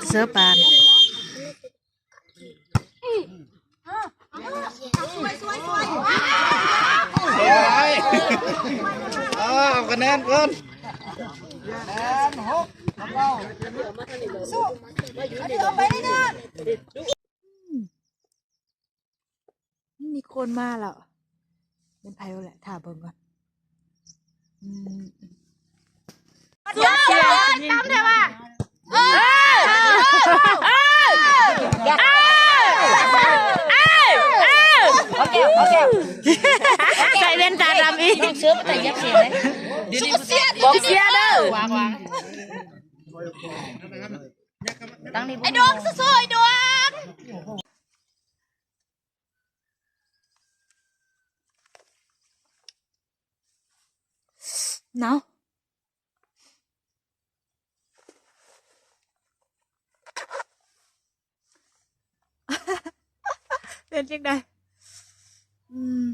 ເສີບານ ເອົາຄະແນນກ່ອນ. ມີຄົນມາແລ້ວ ແມ່ນໃຜແຫຼະ ຖ້າເບິ່ງກ່ອນ. ອືມ ຕຳແທ້ວ່າ ໃສ່ແວ່ນຕາດຳອີກ ກອງເຊຍເດີ. ໄອ້ດວງ ສູ້ໆ ໄອ້ດວງ. ໜາວ ເປັນຈັ່ງໃດ? ອືມ.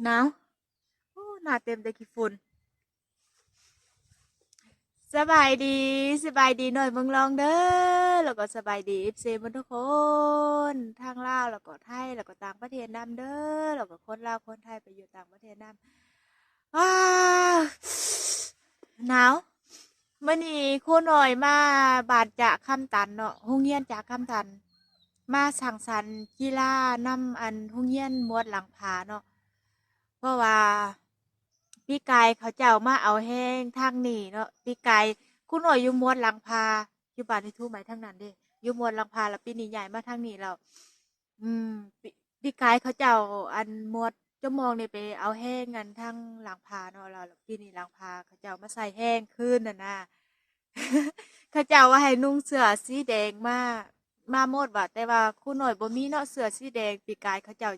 ໜາວ ໂອ້ ໜ້າເຕັມແຕ່ຂີ້ຝຸ່ນ. ສະບາຍດີ ສະບາຍດີນ້ອຍເມືອງລອງເດີ ແລ້ວກໍສະບາຍດີເອັຟຊີໝົດທຸກຄົນ ທັງລາວ ແລ້ວກໍໄທ ແລ້ວກໍຕ່າງປະເທດນຳເດີ ແລ້ວກໍຄົນລາວຄົນໄທໄປຢູ່ຕ່າງປະເທດນຳ. ວ້າ ໜາວ. ມື້ນີ້ຄູນ້ອຍມາບ້ານຈາກຄຳຕັນເນາະ ໂຮງຮຽນຈາກຄຳຕັນ ມາສັງສັນກິລານຳ ອັນ ໂຮງຮຽນໝວດຫຼັງຜາເນາະ ເພາະວ່າປີກາຍເຂົາເຈົ້າມາເອົາແຮງທາງນີ້ເນາະ. ປີກາຍຄູນ້ອຍຢູ່ໝວດຫຼັງຜາ ຢູ່ບ້ານທີ່ທູໄໝທາງນັ້ນເດ້ ຢູ່ໝວດຫຼັງຜາ ແລ້ວປີນີ້ຍ້າຍມາທາງນີ້ແລ້ວ. ອືມ ປີ ປີກາຍເຂົາເຈົ້າ ອັນ ໝວດຈຳມອງນີ້ໄປເອົາແຮງ ອັນ ທາງຫຼັງຜາເນາະ ແລ້ວ ແລ້ວປີນີ້ຫຼັງຜາເຂົາເຈົ້າມາໃສ່ແຮງຄືນຫັ້ນນາ ເຂົາເຈົ້າວ່າໃຫ້ນຸ່ງເສື້ອສີແດງມາ ມາໝົດວ່າ ແຕ່ວ່າຄູນ້ອຍບໍ່ມີເນາະ ເສື້ອສີແດງ ປີກາຍເຂົາເຈົ້າ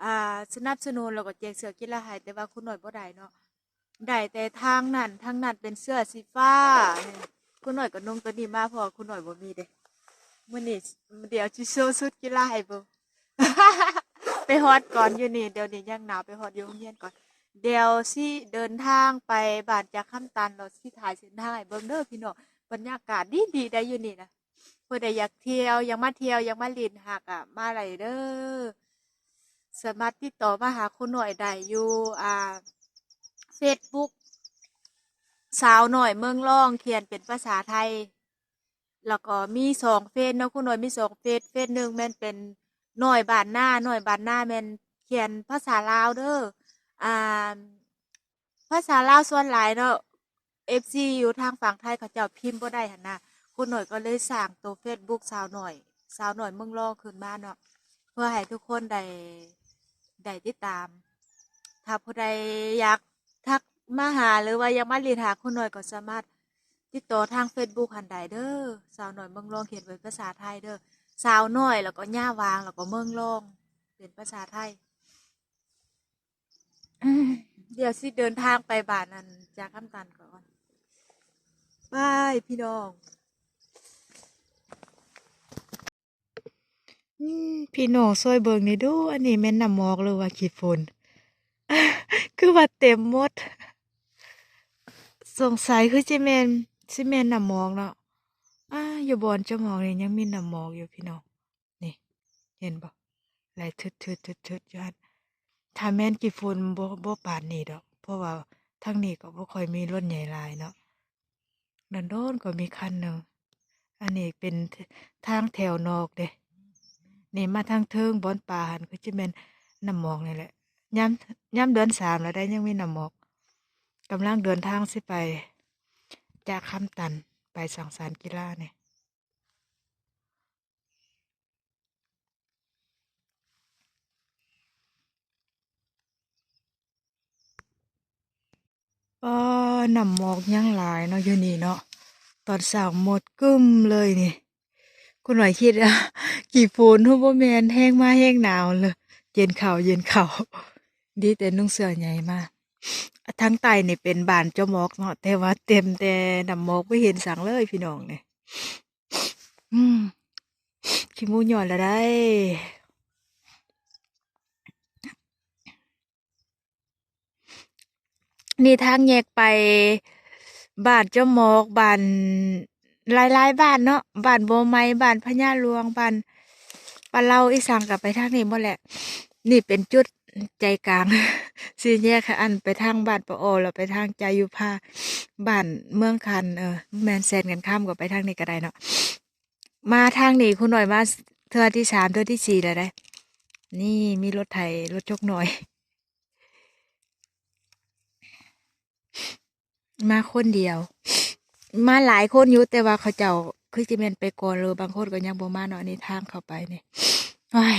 ອ່າ ສະໜັບສະໜູນ ແລ້ວກໍແຈກເສື້ອກິລາໃຫ້ ແຕ່ວ່າຄູນ້ອຍບໍ່ໄດ້ເນາະ. ໄດ້ແຕ່ທາງນັ້ນ ທາງນັ້ນເປັນເສື້ອສີຟ້າ. ຄູນ້ອຍກໍນຸ່ງໂຕນີ້ມາ ເພາະວ່າຄູນ້ອຍບໍ່ມີເດ້. ມື້ນີ້ ດຽວຊິໂຊຊຸດກິລາໃຫ້ເບິ່ງ ໄປຮອດກ່ອນຢູ່ນີ້ ດຽວນີ້ຍັງໜາວ ໄປຮອດຢູ່ໂຮງຮຽນກ່ອນ. ດຽວຊິເດີນທາງໄປບ້ານຈາກຄຳຕັນ ແລ້ວຊິຖ່າຍເສັ້ນທາງໃຫ້ເບິ່ງເດີພີ່ນ້ອງ. ບັນຍາກາດດີໆ ໄດ໋ຢູ່ນີ້ນະ. ຜູ້ໃດຢາກທ່ຽວ ຢາກມາທ່ຽວ ຢາກມາຫຼິ້ນຫາກະມາໄດ້ເດີ. ສາມາດຕິດຕໍ່ມາຫາຄູນ້ອຍໄດ້ຢູ່ ອ່າ ເຟສບຸກ ສາວນ້ອຍເມືອງລອງ ຂຽນເປັນພາສາໄທ. ແລ້ວກໍມີສອງເຟສເນາະ ຄູນ້ອຍມີສອງເຟສ ເຟສໜຶ່ງແມ່ນເປັນນ້ອຍບ້ານນາ ນ້ອຍບ້ານນາແມ່ນຂຽນພາສາລາວເດີ. ອ່າ ພາສາລາວສ່ວນຫຼາຍເນາະ ເອັຟຊີຢູ່ທາງຝັ່ງໄທເຂົາເຈົ້າພິມບໍ່ໄດ້ຫັ້ນນະ ຄູນ້ອຍກໍເລີຍສ້າງໂຕເຟສບຸກສາວນ້ອຍ ສາວນ້ອຍເມືອງລອງຂຶ້ນມາເນາະ ເພື່ອໃຫ້ທຸກຄົນໄດ້ ໄດ້ຕິດຕາມ. ຖ້າຜູ້ໃດຢາກທັກມາຫາ ຫຼືວ່າຢາກມາຫຼິ້ນຫາຄູນ້ອຍ ກໍສາມາດຕິດຕໍ່ທາງເຟສບຸກຫັ້ນໄດ້ເດີ ສາວນ້ອຍເມືອງລອງ ຂຽນເປັນພາສາໄທເດີ ສາວນ້ອຍ ແລ້ວກໍຍາວາງ ແລ້ວກໍເມືອງລອງ ເປັນພາສາໄທ. ດຽວຊິເດີນທາງໄປບ້ານອັນຈາກຄຳຕັນກ່ອນ. ບາຍ ພີ່ນ້ອງ. ອືມ ພີ່ນ້ອງຊ່ວຍເບິ່ງແດ່ດູ ອັນນີ້ແມ່ນນ້ຳໝອກ ຫຼືວ່າຂີ້ຝຸ່ນ? ຄືວ່າເຕັມໝົດ. ສົງໄສຄືຊິແມ່ນ ຊິແມ່ນນ້ຳໝອກເນາະ. ອາ ຢູ່ບ່ອນຈະໝອກນີ້ຍັງມີນ້ຳໝອກຢູ່ ພີ່ນ້ອງ. ນີ້ ເຫັນບໍ່? ໄຫຼທຶດໆໆຢູ່ຫັ້ນ. ຖ້າແມ່ນຂີ້ຝຸ່ນບໍ່ ບໍ່ປານນີ້ດອກ ເພາະວ່າທາງນີ້ກໍບໍ່ຄ່ອຍມີລົດໃຫຍ່ຫຼາຍເນາະ ດົນໆກໍມີຄັນໜຶ່ງ. ອັນນີ້ເປັນທາງແຖວນອກເດ້. ນີ້ມາທາງເທິງບ່ອນປ່າຫັ້ນ ຄືຊິແມ່ນນ້ຳໝອກນີ້ແຫຼະ. ຍາມ ຍາມເດືອນສາມແລ້ວໄດ໋ ຍັງມີນ້ຳໝອກ. ກຳລັງເດີນທາງຊິໄປຈາກຄຳຕັນ ໄປສັງສັນກິລານີ້. ປ້າ ນ້ຳໝອກຍັງຫຼາຍເນາະ ຢູ່ນີ້ເນາະ. ຕອນເຊົ້າໝົດກຶ້ມເລີຍນີ້. ຄຸນໜ້ອຍຄິດວ່າຂີ້ຝົນ ໂອ້ ບໍ່ແມ່ນ ແຮງມາແຮງໜາວເລີຍ. ເຢັນເຂົ້າ ເຢັນເຂົ້າ. ດີແຕ່ນຸ່ງເສື້ອໃຫຍ່ມາ. ທາງໃຕ້ນີ້ເປັນບ້ານຈອມອອກເນາະ ແຕ່ວ່າເຕັມແຕ່ນ້ຳໝອກ ບໍ່ເຫັນສັງເລີຍພີ່ນ້ອງນີ້. ອືມ ຂີ້ມູຍ້ອນລະໄດ໋. ນີ້ທາງແຍກໄປບ້ານຈອມໝອກ ບ້ານ ຫຼາຍໆບ້ານເນາະ ບ້ານບໍ່ໃໝ່ ບ້ານພະຍາຫຼວງ ບ້ານປາເລົາ ອີ່ສັງກໍໄປທາງນີ້ໝົດແຫຼະ. ນີ້ເປັນຈຸດໃຈກາງ ສີ່ແຍກ ອັນໄປທາງບ້ານປາອໍ ແລ້ວໄປທາງຈາຍຸພາ ບ້ານເມືອງຄັນ ເອີ ແມ່ນແຊນກັນຂ້າມ ກໍໄປທາງນີ້ກໍໄດ້ເນາະ. ມາທາງນີ້ຄູນ້ອຍມາເທື່ອທີສາມ ເທື່ອທີສີ່ແລ້ວເດ້. ນີ້ມີລົດໄຖ ລົດຈົກນ້ອຍ ມາຄົນດຽວ ມາຫຼາຍຄົນຢູ່ ແຕ່ວ່າເຂົາເຈົ້າຄືຊິແມ່ນໄປກ່ອນ ຫຼືບາງຄົນກໍຍັງບໍ່ມາເນາະ. ນີ້ທາງເຂົ້າໄປນີ້ ໂອ້ຍ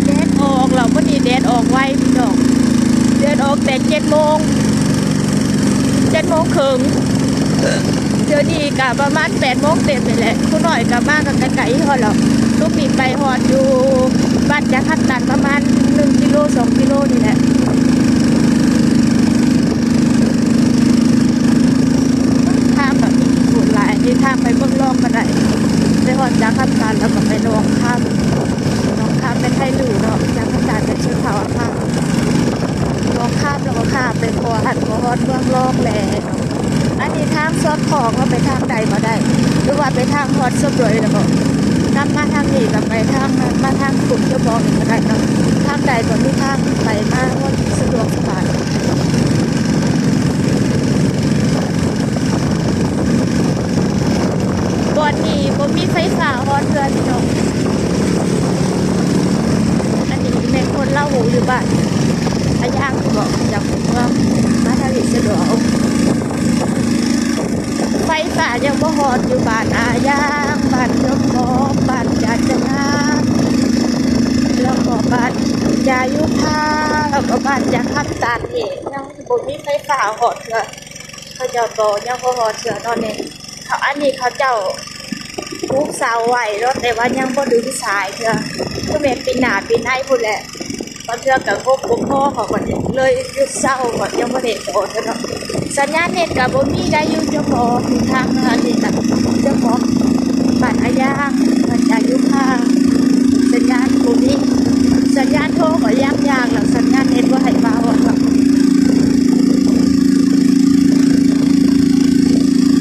ແດດອອກແລ້ວ ມື້ນີ້ແດດອອກໄວພີ່ນ້ອງ ແດດອອກແຕ່ເຈັດໂມງ ເຈັດໂມງເຄິ່ງ. ດຽວນີ້ກະປະມານແປດໂມງເຕັມນີ້ແຫຼະ ຄູນ້ອຍກະມາກະໄກໆຮອດແລ້ວ. ລຸກນີ້ໄປຮອດຢູ່ບ້ານຈາຄຳຕັນປະມານໜຶ່ງກິໂລ ສອງກິໂລນີ້ແຫຼະ. ທາງກະມີທີ່ໂຫດຫຼາຍ ເດີນທາງໄປເມືອງລອງກະໄດ້ ໄປຮອດຈາຄຳຕັນແລ້ວກະໄປໜອງຄາມ ໜອງຄາມແມ່ນໄທລື້ເນາະ ຈາຄຳຕັນແມ່ນຊົນເຜົ່າອາຄາ ໜອງຄາມແລ້ວກະຂ້າມໄປຂົວຫັນກໍຮອດເມືອງລອງແລ້ວ. ອັນນີ້ທາງສອດຂອງວ່າໄປທາງໃດກໍໄດ້ ຫຼືວ່າໄປທາງຮອດສະບວຍແລ້ວກໍກັບມາທາງນີ້ ກໍໄປທາງ ມາທາງກຸ່ມຈະບອກນີ້ກໍໄດ້ເນາະ ທາງໃດກໍມີທາງໄປມາຮອດສະດວກສະບາຍ. ບ່ອນນີ້ບໍ່ມີໄຟຟ້າຮອດເທື່ອພີ່ນ້ອງ. ອັນນີ້ແມ່ນຄົນລາວຢູ່ບ້ານອາຢາງ ເບາະ ຈາກເມືອງມາທາງນີ້ສະດວກ. ໄຟຟ້າຍັງບໍ່ຮອດຢູ່ບ້ານອາຢາງ ບ້ານເຈົ້າຂອງ ບ້ານຈາຈະນາ ແລ້ວກໍບ້ານຈາຍຸພາ ແລ້ວກໍບ້ານຈາຄຳຕັນນີ້ ຍັງບໍ່ມີໄຟຟ້າຮອດເທື່ອ. ເຂົາເຈົ້າກໍຍັງບໍ່ຮອດເທື່ອເນາະນີ້. ເຂົາ ອັນນີ້ເຂົາເຈົ້າປູກເສົາໄວ້ເນາະ ແຕ່ວ່າຍັງບໍ່ດຶງສາຍເທື່ອ ຄືແມ່ນປີໜ້າປີໃນພຸ້ນແຫຼະ. ບາງເທື່ອກໍງົບບໍ່ພໍ ເຂົາກໍເລີຍຢຸດເຊົາ ກໍຍັງບໍ່ໄດ້ຕໍ່ເທື່ອເນາະ. ສັນຍານເນັດກໍບໍ່ມີໄດ໋ ຢູ່ຈະໝໍ ທາງອັນນີ້ກໍຈະໝໍ ບ້ານອາຢາງ ບ້ານອາຍຸພາ ສັນຍານບໍ່ມີ ສັນຍານໂທກໍຍາກໆ ແລ້ວສັນຍານເນັດບໍ່ໃຫ້ມາຮອດເນາະ.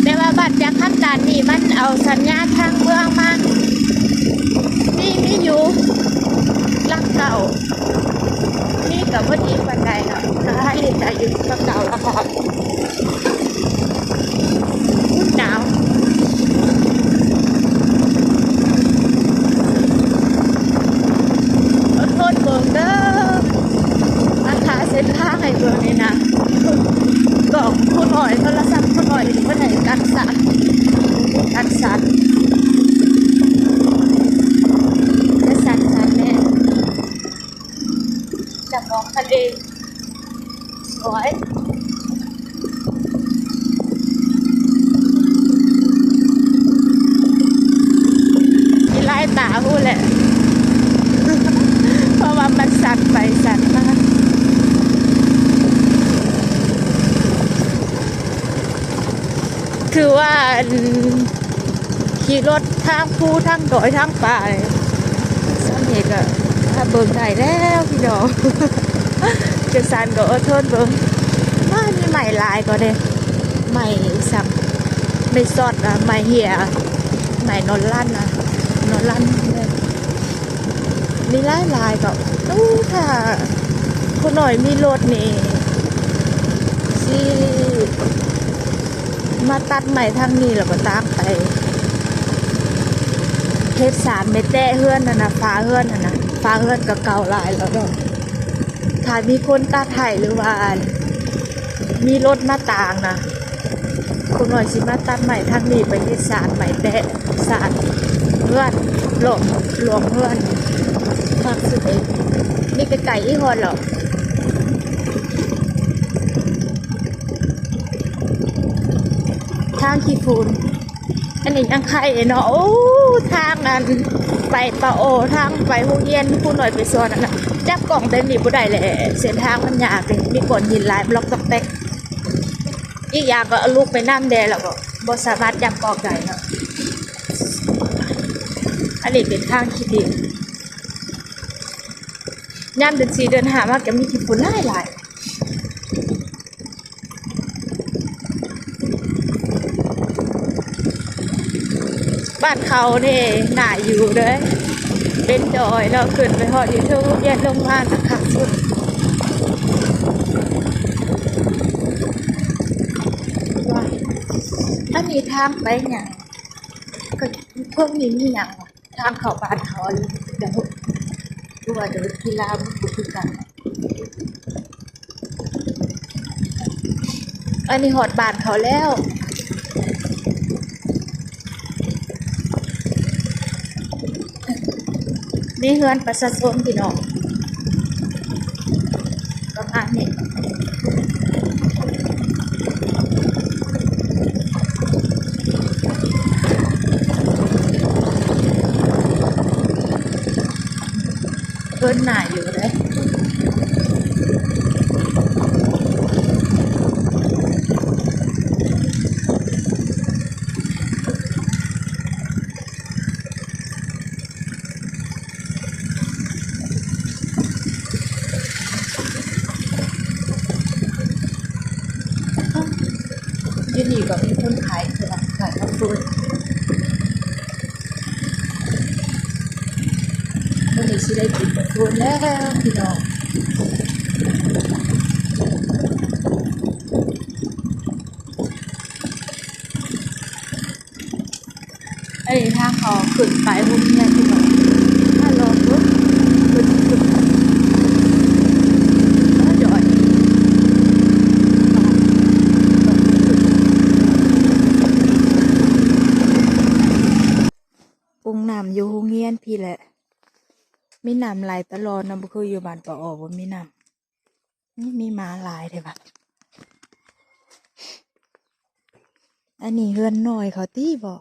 ແຕ່ວ່າບ້ານຈາຄຳຕັນນີ້ມັນເອົາສັນຍານທາງເມືອງມາ ມີ ມີຢູ່ຫຼັກເກົ້າ ນີ້ກໍບໍ່ດີປານໃດເນາະ ຖ້າໃຫ້ເຮັດໄດ້ຢູ່ກັບເກົ່າລະກໍ ອຸ້ຍ ໜາວ ອດທົນເບິ່ງເດີ ມາຖ່າຍເສັ້ນທາງໃຫ້ເບິ່ງນີ້ນະ ກ້ອງຄູນ້ອຍ ໂທລະສັບຄູນ້ອຍນີ້ເພິ່ນໃຫ້ກັນສັ່ນ ກັນສັ່ນ ແຕ່ສັ່ນໆແນ່. ຈຳລອງທະເລ ສວຍ ມີລາຍຕາຮູ້ແຫຼະ ເພາະວ່າມັນສັ່ນໄປສັ່ນມາ. ຖືວ່າ ອັນ ຂີ່ລົດທາງພູທາງດອຍທາງປ່ານີ້ ສ່ຳນີ້ກໍຖ້າເບິ່ງໄດ້ແລ້ວພີ່ນ້ອງ ຈັ່ງຊັ້ນກໍອົດທົນເບິ່ງ. ວ້າ ມີໄມ້ຫຼາຍກໍເດ້ ໄມ້ສັກ ໄມ້ຊອດນະ ໄມ້ເຫຍ ໄມ້ໜອນລັນນະ ໜອນລັນ ມີຫຼາຍໆ ກໍ ໂອ້ ຖ້າຜູ້ນ້ອຍມີລົດນີ້ ຊິມາຕັດໄມ້ທາງນີ້ ແລ້ວກໍຕາມໄປເຮັດສານໄມ້ແຕະເຮືອນຫັ້ນນະ ຝາເຮືອນຫັ້ນນະ ຝາເຮືອນກໍເກົ່າຫຼາຍແລ້ວເນາະ. ຖ້າມີຄົນຕັດໃຫ້ ຫຼືວ່າ ມີລົດມາຕາງນະ ຄົນໜ້ອຍຊິມາຕັດໄມ້ທາງນີ້ໄປເຮັດສານໄມ້ແຕະ ສານເຮືອນ ຫຼອມ ຫຼອມເຮືອນ ມັກສຸດເອງ. ນີ້ໃກ້ໆ ອີ່ຮອດແລ້ວ ທາງຂີ້ຝຸ່ນ. ອັນນີ້ຍັງໄຄເນາະ ໂອ້ ທາງອັນໄປປາໂອ ທາງໄປໂຮງຮຽນ ຄູນ້ອຍໄປສອນຫັ້ນນະ ຈັບກ້ອງແບບນີ້ບໍ່ໄດ້ແຫຼະ ເສັ້ນທາງມັນຍາກເດ້ ມີກ້ອນຫີນຫຼາຍ ບລັອກຕອກແຕກ. ອີກຢ່າງກໍເອົາລູກໄປນຳແດ່ ແລ້ວກໍບໍ່ສາມາດຍ່າງອອກໄດ້ເນາະ. ອັນນີ້ເປັນທາງຂີ້ດິນ. ຍາມເດືອນສີ່ເດືອນຫ້າມາກໍມີຂີ້ຝຸ່ນຫຼາຍໆ. ບ້ານເຂົານີ້ໜ້າຢູ່ເດີ ເປັນດອຍເນາະ ຂຶ້ນໄປຮອດຢູ່ເທິງໂຮງຮຽນໂຮງງານຄັກສຸດ. ອັນນີ້ທາງໄປຫຍັງ? ກໍເພິ່ງນີ້ມີຫຍັງວະ? ທາງເຂົ້າບ້ານເຂົາ ດຽວ ຄືວ່າດຽວກິລາມັນບໍ່ຄືກັນ. ອັນນີ້ຮອດບ້ານເຂົາແລ້ວ. ນີ້ເຮືອນປະຊາຊົນພີ່ນ້ອງ ປະມານນີ້. ເພິ່ນໜ້າຢູ່ເດ້. ຢູ່ນີ້ກໍມີຄົນຂາຍ ຂາຍໝາກເຝິ້ນ. ມື້ນີ້ຊິໄດ້ກິນໝາກເຝິ້ນແລ້ວພີ່ນ້ອງ. ອັນນີ້ທາງເຂົາຂຶ້ນໄປໂຮງຮຽນພີ່ນ້ອງ. ຖ້າລອງເບິ່ງ ເພິ່ນຊິຂຶ້ນໄປ. ດອຍ ປຸງນ້ຳຢູ່ໂຮງຮຽນພີ້ແຫຼະ. ມີນ້ຳໄຫຼຕະຫຼອດເນາະ ບໍ່ຄືຢູ່ບ້ານປາອໍ ບໍ່ມີນ້ຳ. ນີ້ມີໝາຫຼາຍແທ້ຫວາ. ອັນນີ້ເຮືອນນ້ອຍເຂົາຕິບໍ?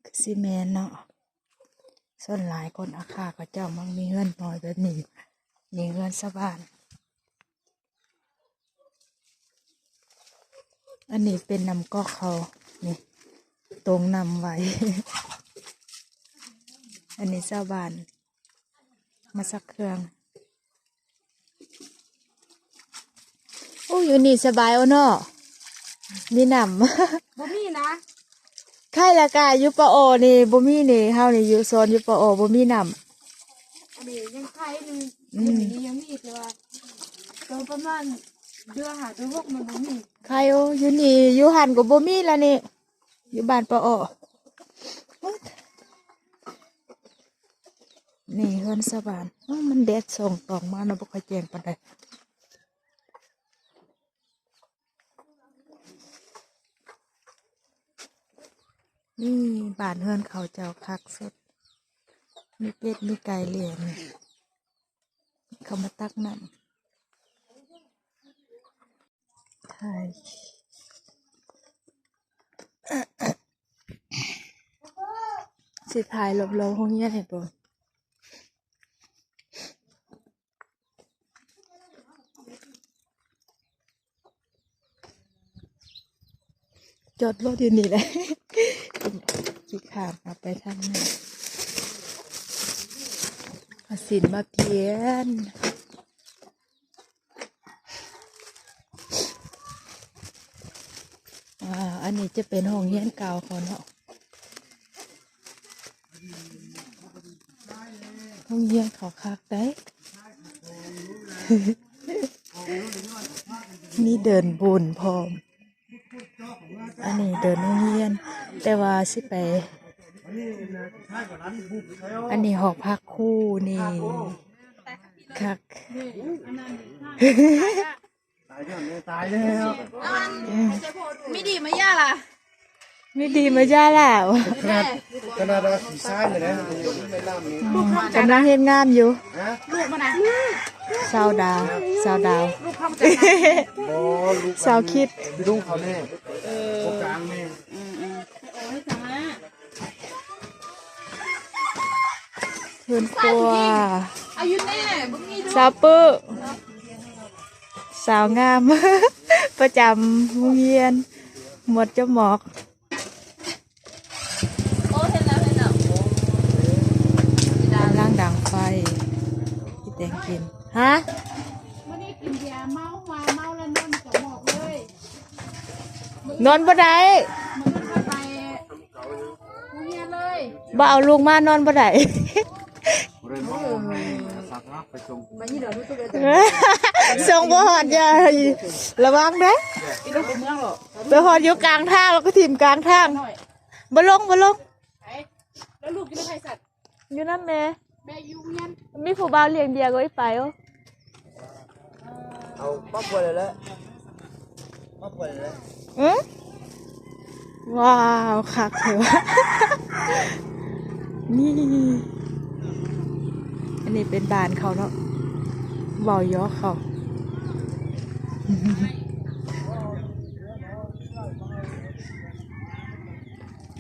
ຄືຊິແມ່ນເນາະ. ສ່ວນຫຼາຍຄົນອາຄາເຂົາເຈົ້າມັກມີເຮືອນນ້ອຍແບບນີ້. ນີ້ເຮືອນຊາວບ້ານ. ອັນນີ້ເປັນນ້ຳກອກເຂົາ ນີ້ ຕົງນ້ຳໄວ້. ອັນນີ້ຊາວບ້ານມາຊັກເຄື່ອງ. ໂອ້ ຢູ່ນີ້ສະບາຍເນາະ ມີນ້ຳ. ບໍ່ມີນະ ໄຄລະກະຢູ່ປາອໍນີ້ບໍ່ມີນີ້. ເຮົານີ້ຢູ່ ສອນຢູ່ປາອໍບໍ່ມີນ້ຳ. ອັນນີ້ຍັງໄຄໜຶ່ງ ອືມ ອັນນີ້ຍັງມີ ແຕ່ວ່າໂຕປະມານເດືອນຫ້າເດືອນຫົກມັນບໍ່ມີ. ໄຄ ໂອ້ ຢູ່ນີ້ ຢູ່ຫັ້ນກໍບໍ່ມີລະນີ້ ຢູ່ບ້ານປາອໍ. ນີ້ເຮືອນຊາວບ້ານ. ໂອ້ ມັນແດດສ່ອງຕອງມາເນາະ ບໍ່ຄ່ອຍແຈ້ງປານໃດ. ນີ້ບ້ານເຮືອນເຂົາເຈົ້າຄັກສຸດ ມີເປັດມີໄກ່ລ້ຽງ. ເຂົາມາຕັກນ້ຳ ຖ່າຍ ຊິຖ່າຍລອບໆໂຮງຮຽນໃຫ້ເບິ່ງ. ຈອດລົດຢູ່ນີ້ແຫຼະ ຂີ້ຄ້ານເອົາໄປທາງນັ້ນ. ເອົາສິນມາປ່ຽນ. ອ່າ ອັນນີ້ຈະເປັນຫ້ອງຮຽນເກົ່າເຂົາເນາະ. ໂຮງຮຽນເຂົາຄັກໄດ໋ ມີເດີ່ນບຸນພ້ອມ. ອັນນີ້ເດີ່ນໂຮງຮຽນ ແຕ່ວ່າຊິໄປ ອັນນີ້ຫໍພັກຄູນີ້ຄັກ. ຕາຍແລ້ວ ຕາຍແລ້ວ. ມີດີມາຢາລະ ມີດີມາຢາລະ. ຂະໜາດ ຂະໜາດວ່າຂີ້ຊາຍນີ້ນະ ມັນຍັງມີນ້ຳນີ້. ອືມ ກຳລັງເຮັດງານຢູ່. ຮະ? ລູກມັນນະ ສາວດາວ ສາວດາວ ລູກເຂົາມາຈາກໃສ? ບໍ່ ລູກ ສາວຄິດ ລູກເຂົາແນ່. ເອີ ຕົງກາງແນ່. ອືມໆ ເຮືອນຄົວ ອາຍຸແນ່ ບໍ່ມີ ສາວປຶ ສາວງາມ. ປະຈຳໂຮງຮຽນ ໝວດຈະໝອກ ໂອ້ ເຫັນແລ້ວ ເຫັນແລ້ວ ກຳລັງດັງໄຟ ເຮັດແກງກິນ. ຮະ? ມື້ນີ້ກິນເບຍເມົາ ວ່າເມົາແລ້ວນອນຈະໝອກເລີຍ ນອນບໍ່ໄດ້ ມື້ນັ້ນກໍໄປໂຮງຮຽນເລີຍ ບໍ່ເອົາລູກມານອນບໍ່ໄດ້. ສົ່ງບໍ່ຮອດ ຢ່າ ລະວັງເດີ້ ໄປຮອດຢູ່ກາງທາງ ແລ້ວກໍຖິ້ມກາງທາງ ບໍ່ລົງ ບໍ່ລົງ. ແລ້ວລູກຢູ່ນຳໃຜສັດ? ຢູ່ນຳແມ່ ແມ່ຢູ່ໂຮງຮຽນ ມີຜູ້ບ່າວລ້ຽງເບຍກໍໄປ. ເອົາມາພວຍແລ້ວ ມາພວຍແລ້ວ. ອື ວ້າວ ຄັກແທ້ວະ ນີ້ ອັນນີ້ເປັນບ້ານເຂົາເນາະ ເວົ້າຢອກເຂົາ.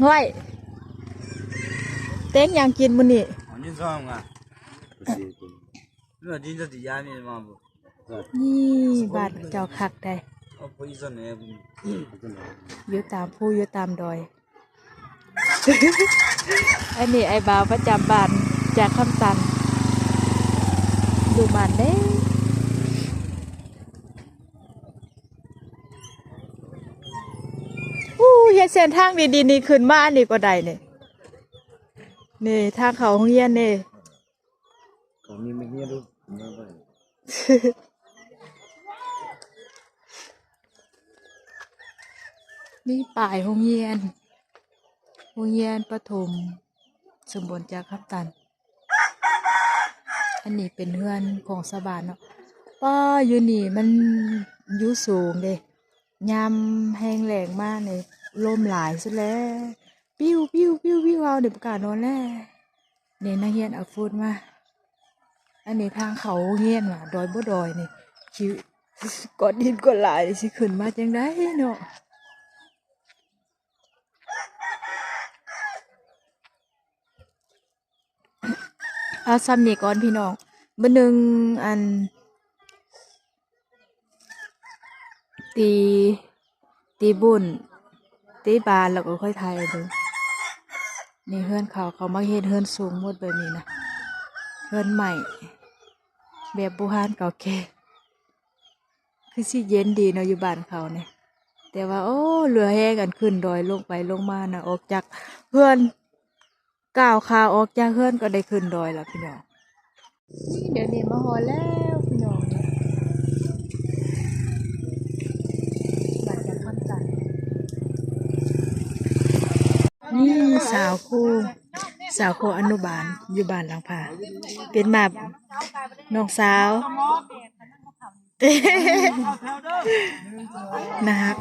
ຫ້ວຍ ເຕັງຫຍັງກິນມື້ນີ້? ນີ້ບ້ານເຈົ້າຄັກໄດ໋ ຢູ່ຕາມພູຢູ່ຕາມດອຍ ອັນນີ້ອ້າຍບ່າວປະຈຳບ້ານຈາກຄຳຕັນ ດຸໝັ່ນເດ້. ອູ້ ເຮັດເສັ້ນທາງດີໆ ນີ້ຂຶ້ນມາອັນນີ້ກໍໄດ້ນີ້ ນີ້ທາງເຂົ້າໂຮງຮຽນນີ້. ມີປ້າຍໂຮງຮຽນ ໂຮງຮຽນປະຖົມສົມບູນຈາກຄຳຕັນ. ອັນນີ້ເປັນເຮືອນຂອງຊາວບ້ານເນາະ. ປ້າ ຢູ່ນີ້ມັນຢູ່ສູງເດ້ ຍາມແຮງແລ້ງມານີ້ ລົມຫຼາຍສຸດແລ້ວ ປິວໆໆໆ ເຮົານີ້ບໍ່ກ້ານອນແລ້ວ. ນີ້ນັກຮຽນເອົາໂຟມມາ. ອັນນີ້ທາງເຂົ້າໂຮງຮຽນວ່າ ດອຍບໍ່ດອຍນີ້ ຊິກ້ອນຫີນກ້ອນຫຼາຍຊິຂຶ້ນມາຈັ່ງໃດເນາະ. ເອົາສ່ຳນີ້ກ່ອນພີ່ນ້ອງ ມື້ໜຶ່ງ ອັນ ຕີ ຕີບຸ້ນ ຕີບານ ແລ້ວກໍຄ່ອຍຖ່າຍໃຫ້ເບິ່ງ. ນີ້ເຮືອນເຂົາ ເຂົາມາເຮັດເຮືອນສູງໝົດແບບນີ້ນະ ເຮືອນໄມ້ແບບບູຮານເກົ່າແກ່. ຄືຊິເຢັນດີເນາະຢູ່ບ້ານເຂົານີ້ ແຕ່ວ່າ ໂອ້ ເຫຼືອແຮງອັນຂຶ້ນດອຍລົງໄປລົງມານະ ອອກຈາກເຮືອນ ກ້າວຂາອອກຈາກເຮືອນກໍໄດ້ຂຶ້ນດອຍແລ້ວພີ່ນ້ອງ. ດຽວນີ້ມາຮອດແລ້ວພີ່ນ້ອງ ບ້ານຈາກຄຳຕັນ. ນີ້ສາວຄູ ສາວຄູອະນຸບານຢູ່ບ້ານຫຼັງຜາ ເປັນມານ້ອງສາວ ໜ້າຮັກ.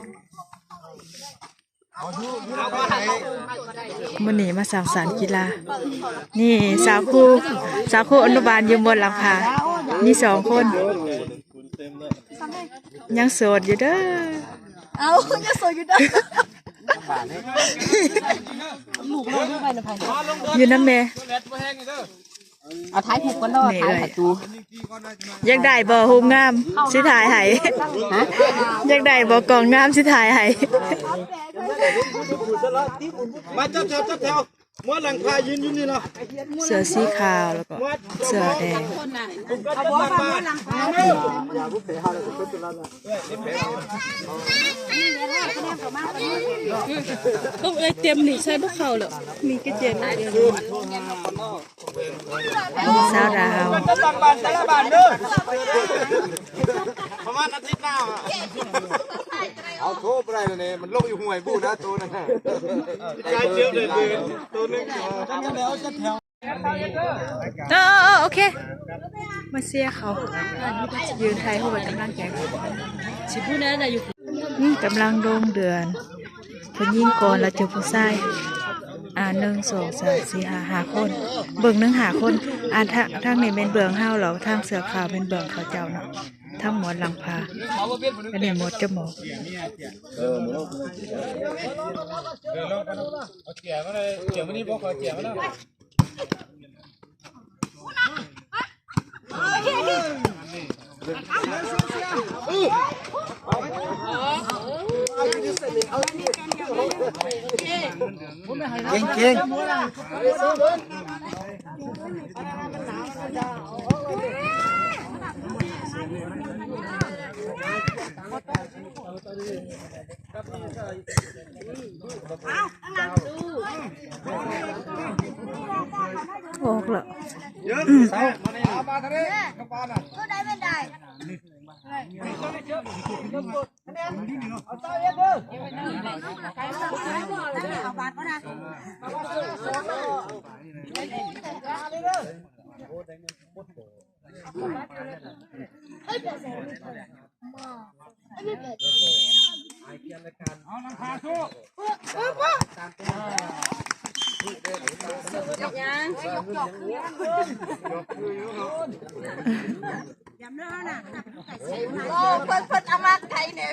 ມື້ນີ້ມາສັງສັນກິລາ. ນີ້ສາວຄູ ສາວຄູອະນຸບານຢູ່ໝວດຫຼັງຜາ ມີສອງຄົນ ຍັງໂສດຢູ່ເດີ. ເອົ້າ ຍັງໂສດຢູ່ເດີ ຢູ່ນຳແມ່. ເອົາຖ່າຍຮູບກ່ອນເນາະ ຖ່າຍໃຫ້ຕູ. ຢາກໄດ້ບໍ່ຮູບງາມ ຊິຖ່າຍໃຫ້. ຢາກໄດ້ບໍ່ກ້ອງງາມ ຊິຖ່າຍໃຫ້. ມາຈັດແຖວ ຈັດແຖວ ໝວດຫຼັງຄາຢືນຢູ່ນີ້ເນາະ. ເສື້ອສີຂາວ ແລ້ວກໍເສື້ອແດງ. ເອີຍ ເຕັມນີ້ໃສ່ບໍ່ເຂົ້າແລ້ວ ມີແຕ່ເຕັມ. ສາວດາວ ປະມານອາທິດໜ້າ ເອົາໂທໄປໄດ້ແລ້ວນີ້ ມັນລົງຢູ່ຫ້ວຍບູ້ນະ ໂຕນັ້ນນະ. ເອີ ໂອເຄ ມາເຊຍເຂົາ ຢືນຖ່າຍຮູບໃຫ້ກຳລັງໃຈ. ຊິຜູ້ນັ້ນນະຢູ່ ອືມ ກຳລັງລົງເດືອນ ຜູ້ຍິງກ່ອນ ແລ້ວຈຶ່ງຜູ້ຊາຍ. ອ່າ ໜຶ່ງ ສອງ ສາມ ສີ່ ຫ້າ ຫ້າຄົນ ເບື້ອງໜຶ່ງຫ້າຄົນ. ອ່າ ທາງ ທາງນີ້ແມ່ນເບື້ອງເຮົາ ແລ້ວທາງເສື້ອຂາວແມ່ນເບື້ອງເຂົາເຈົ້າເນາະ. ທາງໝວດຫຼັງຜາ ອັນນີ້ໝວດຈະໝອກ. ເອົາເຈຍມາເລີຍ ເຈຍມານີ້ ບໍ່ຂໍເຈຍມາເລີຍ. ເກັ່ງໆ ອອກແລ້ວ ໂອ້ ເພິ່ນ ເພິ່ນເອົາມາໄກແດ່.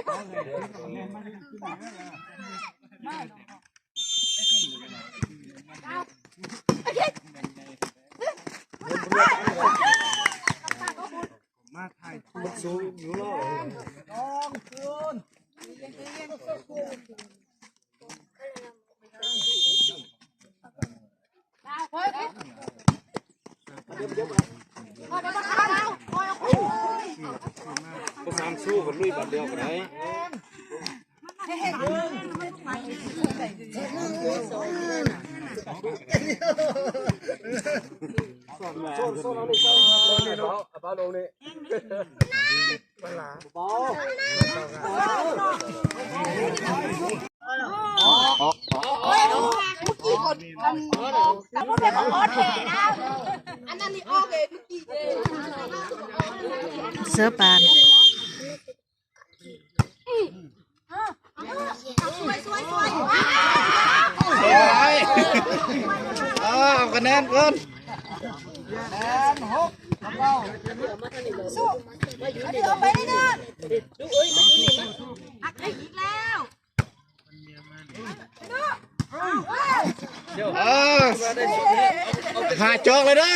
ມາຖ່າຍຮູບສູງຢູ່ເນາະ ບໍ່ສ້າງສູ້ກັນລຸຍບາດດຽວກໍໄດ້. ເສືອປານ ສວຍ ເອົາຄະແນນກ່ອນ ເອີ ຫາຈອກເລີຍເດີ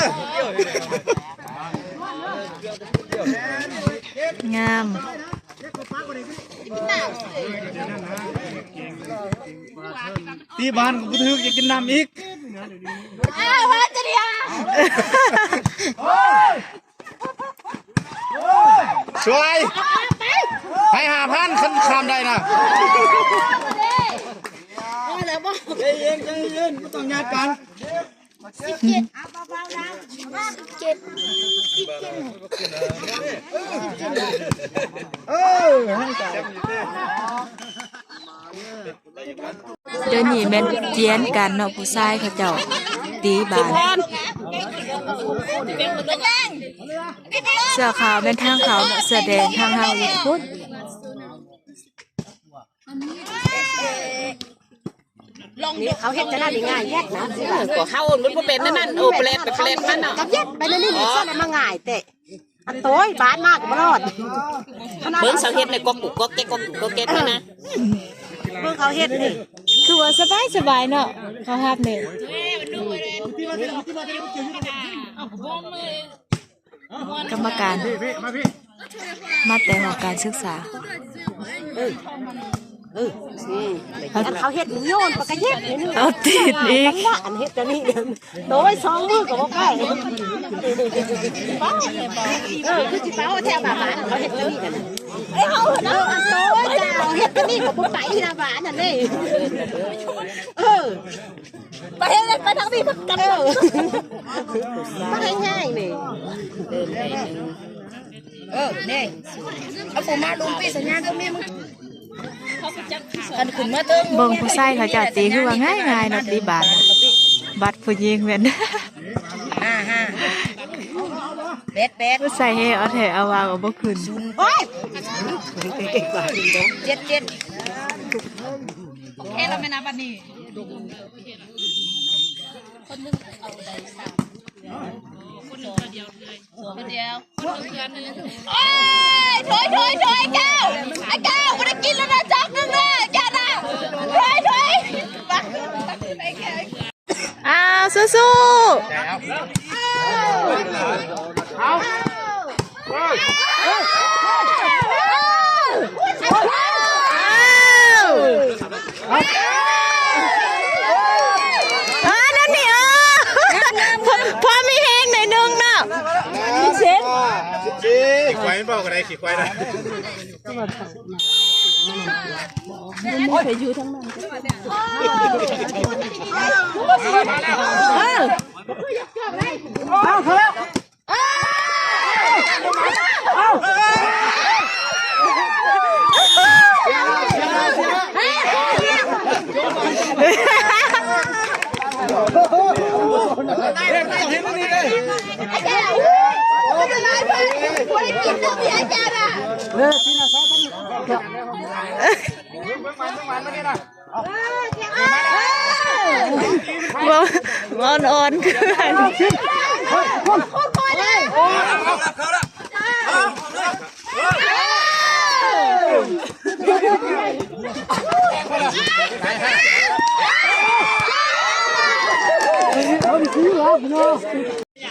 ງາມ ຕີບານກໍບໍ່ຖືກ ຢາກກິນນ້ຳອີກ ເອີ ວ່າຈະເດຍ ຊ່ວຍ ໃຫ້ຫ້າພັນ ຄັນຂ້າມໄດ້ນະ ໃຈເຢັນ ໃຈເຢັນ ບໍ່ຕ້ອງຍາດກັນ ສິບເຈັດ ເອົາເບົາໆນະ ສິບເຈັດ ສິບເຈັດ ເອີ ໃຫ້ໃຈ ດຽວນີ້ແມ່ນກຽນກັນເນາະ ຜູ້ຊາຍເຂົາເຈົ້າຕີບານ ເສື້ອຂາວແມ່ນທາງເຂົາເນາະ ເສື້ອແດງທາງເຮົາຢູ່ພຸ້ນ ລອງ ນີ້ເຂົາເຮັດຈັ່ງນັ້ນນີ້ງ່າຍແຍດນະ ເອີ ກໍເຮົາມັນບໍ່ເປັນນັ້ນ ໂອ ແປດ ແປດມັນເນາະ ກັບແຍດໄປໃນນີ້ນີ້ ອໍ ຊັ້ນມັນງ່າຍແທ້. ອັນໂຕຍບາດມາກໍບໍ່ລອດ ເບິ່ງເຂົາເຮັດໃນກອກກຸກກອກແກກ ກອກກຸກກອກແກກນີ້ນະ ເບິ່ງເຂົາເຮັດນີ້ ຄືວ່າສະບາຍສະບາຍເນາະ ເຂົາຮັບນີ້ ກຳມະການ ມາແຕ່ຫ້ອງການສຶກສາ ເອີ ເອີ ນີ້ ອັນເຂົາເຮັດໂຍນປາກກະເຮັດນີ້ ເອົາຕີນອີກ ຈັງຫວະອັນເຮັດອັນນີ້ ໂອ້ຍ ສອງມືກໍບໍ່ໄດ້ ເອີ ຄືຊິເປົ່າແທ້ບາດ ເຂົາເຮັດອັນນີ້ກັນ ເອີ ເຮົາເນາະ ອັນໂຕເຈົ້າເຮັດອັນນີ້ກໍບໍ່ໄປນະບາດນັ້ນເດ້ ເອີ ໄປເຮັດ ໄປທາງນີ້ ເອີ ໄປທາງນີ້ ເອີ ນີ້ ເອົາຜູ້ມາລົງປີສັນຍາເດີແມ່ມຶງ ຄັນຂຶ້ນມາເທິງ ເບິ່ງຜູ້ຊາຍເຂົາເຈົ້າຕີຄືວ່າງ່າຍໆເນາະ ຕີບາດນະ ບັດຜູ້ຍິງແມ່ນ ຫ້າ ຫ້າ ແປດ ແປດ ຜູ້ຊາຍແຮງເອົາແທ້ເອົາວ່າກໍບໍ່ຂຶ້ນ ໂອ້ຍ ເຈັດ ເຈັດ ແຄ່ລະແມ່ນນະບັດນີ້ ຄົນໜຶ່ງເອົາໄດ້ສາມ ຄົນໜຶ່ງເທື່ອດຽວເລີຍ ດຽວ ໂອ້ຍ ຖອຍ ຖອຍ ຖອຍ ເຈົ້າ ອາເຈົ້າ ບໍ່ໄດ້ກິນແລ້ວນະ ຈອກໜຶ່ງເດີ ເຈົ້ານະ ຖອຍ ຖອຍ ອ້າວ ສູ້ໆ ເອົາ สิควายนะ ไปอยู่ทางนั้น เออ เอาเถอะ ບໍ່ ອ່ອນໆ ຄືກັນ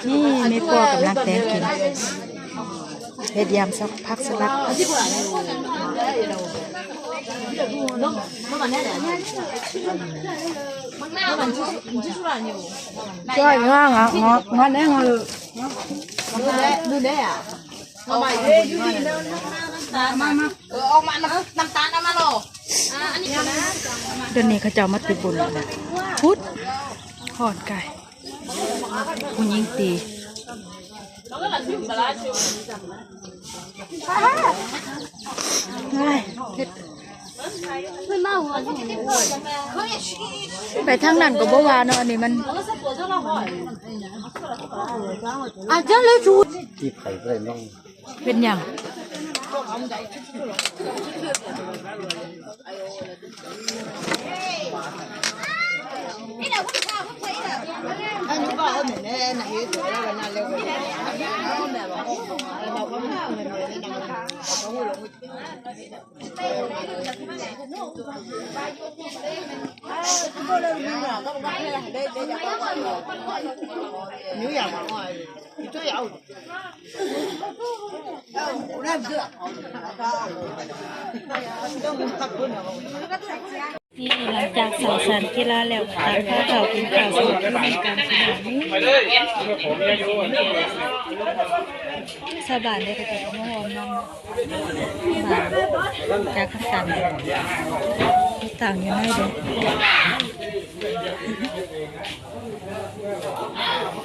ນີ້ແມ່ປົວກຳລັງແຕ່ງກິນ ເຮັດຢຳສັກ ຜັກສະຫຼັດ ຈ້ອຍງາງອ່ະ ງາ ງາແນງເລີຍ ເອົາມາ ເອີ ອອກມາ ນ້ຳ ນ້ຳຕານເອົາມາໂລດ ດຽວນີ້ເຂົາເຈົ້າມາຕິດບຸນແລ້ວນະ ພຸດ ຮ້ອນກາຍ ຜູ້ຍິງຕີ ໄປທາງນັ້ນກໍບໍ່ວ່າເນາະ ອັນນີ້ມັນ ອ່ະ ຈັ່ງເລີຍ ຈູດ ທີ່ໄປບໍ່ໄດ້ນ້ອງ ເປັນຫຍັງ? ນີ້ຫຼັງຈາກສັງສັນກິລາແລ້ວ ກໍພາເຂົ້າກິນເຂົ້າ ສະໝັກຢູ່ນຳກັນ ຊາວບ້ານເດ້ ເຂົາເຈົ້າກໍມາຮ່ວມນຳ ບ້ານຈາກຄັນຕັນ ຕັ້ງຢູ່ໃນເດ້.